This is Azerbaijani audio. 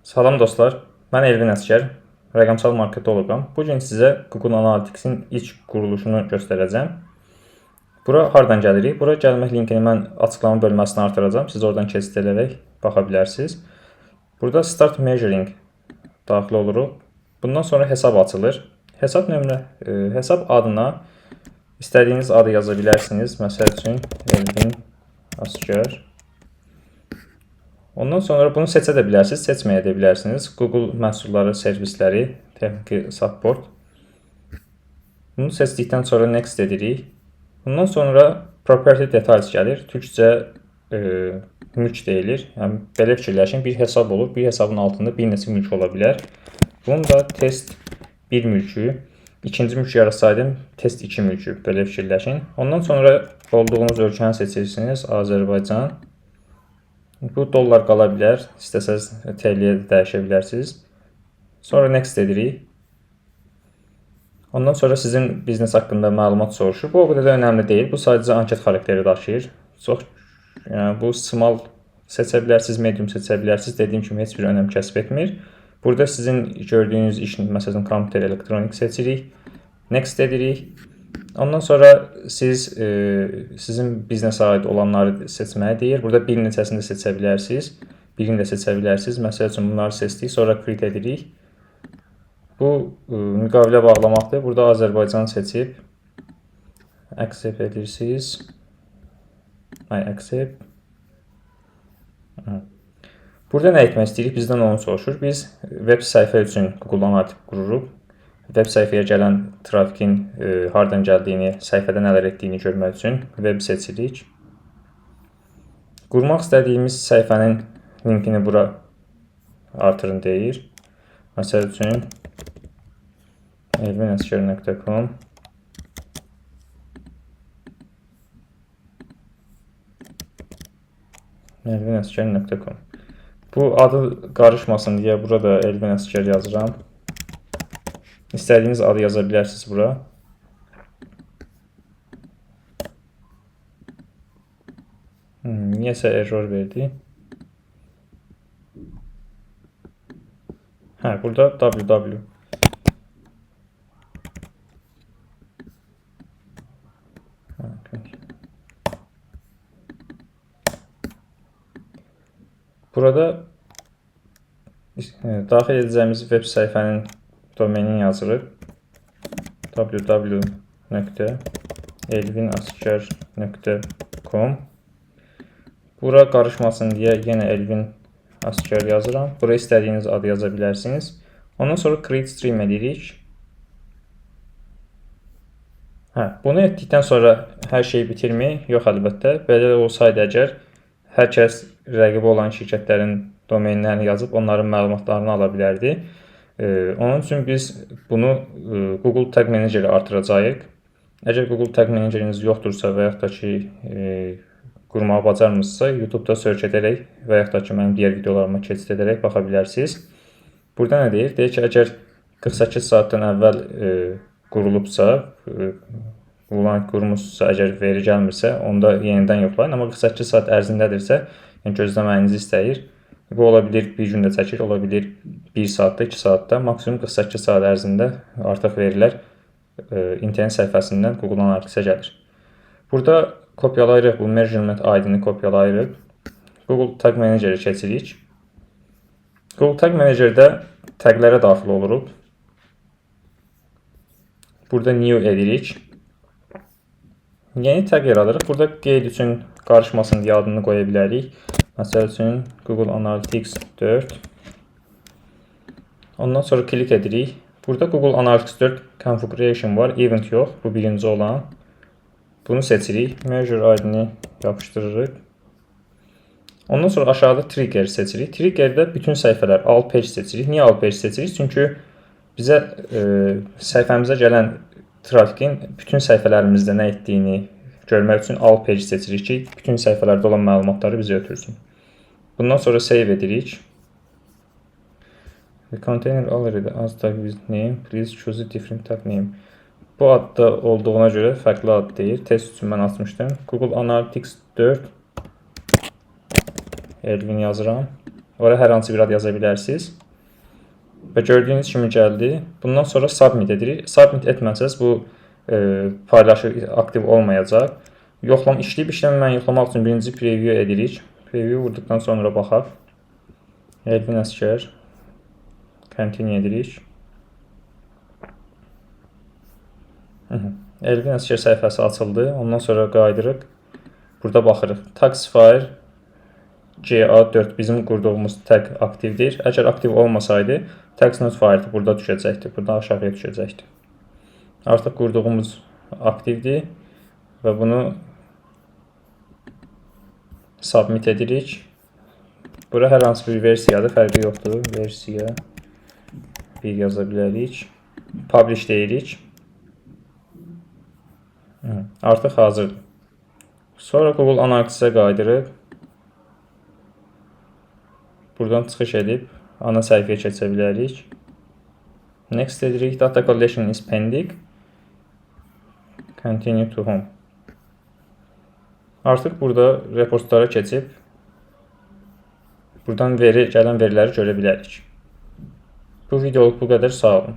Salam dostlar, mən Elvin Əsgər, rəqəmsal marketoloqam. Bu gün sizə Google Analytics-in iç quruluşunu göstərəcəm. Bura hardan gəlirik? Bura gəlmək linkini mən açıqlama bölməsinə artıracağam. Siz oradan keçid edərək baxa bilərsiniz. Burada Start Measuring daxil oluruq. Bundan sonra hesab açılır. Hesab nömrə, hesab adına istədiyiniz adı yaza bilərsiniz. Məsəl üçün Elvin Əsgər. Ondan sonra bunu seçə də bilərsiniz, seçməyə də bilərsiniz. Google məhsulları, servisləri, texniki support. Bunu seçdikdən sonra next edirik. Bundan sonra property details gəlir. Türkcə mülk deyilir. Yəni belə fikirləşin, bir hesab olur. Bir hesabın altında bir neçə mülk ola bilər. Bunun da test 1 mülkü, ikinci mülk yaratsaydım test 2 mülkü, belə fikirləşin. Ondan sonra olduğunuz ölkəni seçirsiniz. Azərbaycan. Bu dollar qala bilər. İstəsəz TL-yə də dəyişə bilərsiniz. Sonra next edirik. Ondan sonra sizin biznes haqqında məlumat soruşur. Bu o qədər də önəmli deyil. Bu sadəcə anket xarakteri daşıyır. Çox, yəni bu small seçə bilərsiniz, medium seçə bilərsiniz. Dediyim kimi heç bir önəm kəsb etmir. Burada sizin gördüyünüz iş, məsələn, kompüter, elektronik seçirik. Next edirik. Ondan sonra siz sizin biznesə aid olanları seçməyi deyir. Burada bir neçəsini də seçə bilərsiniz. Birini də seçə bilərsiniz. Məsəl üçün bunları seçdik, sonra create edirik. Bu müqavilə bağlamaqdır. Burada Azərbaycan seçib accept edirsiniz. I accept. Burada nə etmək istəyirik? Bizdən onu soruşur. Biz web səhifə üçün Google Analytics qururuq. Web səhifəyə gələn trafikin hardan gəldiyini, səhifədə nələr etdiyini görmək üçün web seçirik. Qurmaq istədiyimiz səhifənin linkini bura artırın deyir. Məsəl üçün elvinasker.com. elvinasker.com. Bu adı qarışmasın deyə burada Elvin Əsgər yazıram. İstədiyiniz adı yaza bilərsiniz bura. Niyəsə error verdi. Hə, burada www. Burada daxil edəcəyimiz web səhifənin domenini yazırıq. www.elvinasker.com. Bura qarışmasın deyə yenə Elvin Asker yazıram. Bura istədiyiniz adı yaza bilərsiniz. Ondan sonra create stream edirik. Hə, bunu etdikdən sonra hər şey bitirmi? Yox, əlbəttə. Belə olsaydı əgər, hər kəs rəqibi olan şirkətlərin domenlərini yazıb onların məlumatlarını ala bilərdi. Onun üçün biz bunu Google Tag Manager-ə artıracağıq. Əgər Google Tag Manager-iniz yoxdursa və yaxud da ki, qurmağı bacarmırsınızsa, YouTube-da search edərək və yaxud da ki, mənim digər videolarıma keçid edərək baxa bilərsiniz. Burada nə deyir? Deyir ki, əgər 48 saatdan əvvəl qurulubsa, Google qurmuşsunuzsa, əgər veri gəlmirsə, onda yenidən yoxlayın. Amma 48 saat ərzindədirsə, yəni gözləməyinizi istəyir. Bu ola bilir bir gündə çəkir, ola bilir 1 saatda, 2 saatda, maksimum 48 saat ərzində artıq verilər internet səhifəsindən Google Analytics-ə gəlir. Burada kopyalayırıq, bu measurement ID-ni kopyalayırıq. Google Tag Manager-ə keçirik. Google Tag Manager-də taglərə daxil oluruq. Burada new edirik. Yeni tag yaradırıq. Burada qeyd üçün qarışmasın deyə adını qoya bilərik. Məsəl üçün Google Analytics 4. Ondan sonra klik edirik. Burada Google Analytics 4 Configuration var. Event yox. Bu birinci olan. Bunu seçirik. Measure ID-ni yapışdırırıq. Ondan sonra aşağıda Trigger seçirik. Triggerdə bütün səhifələr All Page seçirik. Niyə All Page seçirik? Çünki bizə səhifəmizə gələn trafikin bütün səhifələrimizdə nə etdiyini görmək üçün All Page seçirik ki, bütün səhifələrdə olan məlumatları bizə ötürsün. Bundan sonra save edirik. The container already has tag with name. Please choose a different tag name. Bu adda olduğuna görə fərqli ad deyir. Test üçün mən açmışdım. Google Analytics 4 Elvin yazıram. Ora hər hansı bir ad yaza bilərsiniz. Və gördüyünüz kimi gəldi. Bundan sonra submit edirik. Submit etməsəz bu paylaşı aktiv olmayacaq. Yoxlam işləyib işləməyəni yoxlamaq üçün birinci preview edirik. Preview vurduqdan sonra baxaq. Elvin Əskər. Continue edirik. Elvin Əskər səhifəsi açıldı. Ondan sonra qayıdırıq. Burada baxırıq. Taxfire GA4 bizim qurduğumuz tag aktivdir. Əgər aktiv olmasaydı, tags not fired burada düşəcəkdi. Burada aşağıya düşəcəkdi. Artıq qurduğumuz aktivdir və bunu submit edirik. Bura hər hansı bir versiyadır, fərqi yoxdur. Versiya 1 yaza bilərik. Publish deyirik. Artıq hazırdır. Sonra Google Analytics-ə qayıdırıq. Buradan çıxış edib ana səhifəyə keçə bilərik. Next edirik. Data collection is pending. Continue to home. Artıq burada reportlara keçib buradan gələn veriləri görə bilərik. Bu videoluq bu qədər. Sağ olun.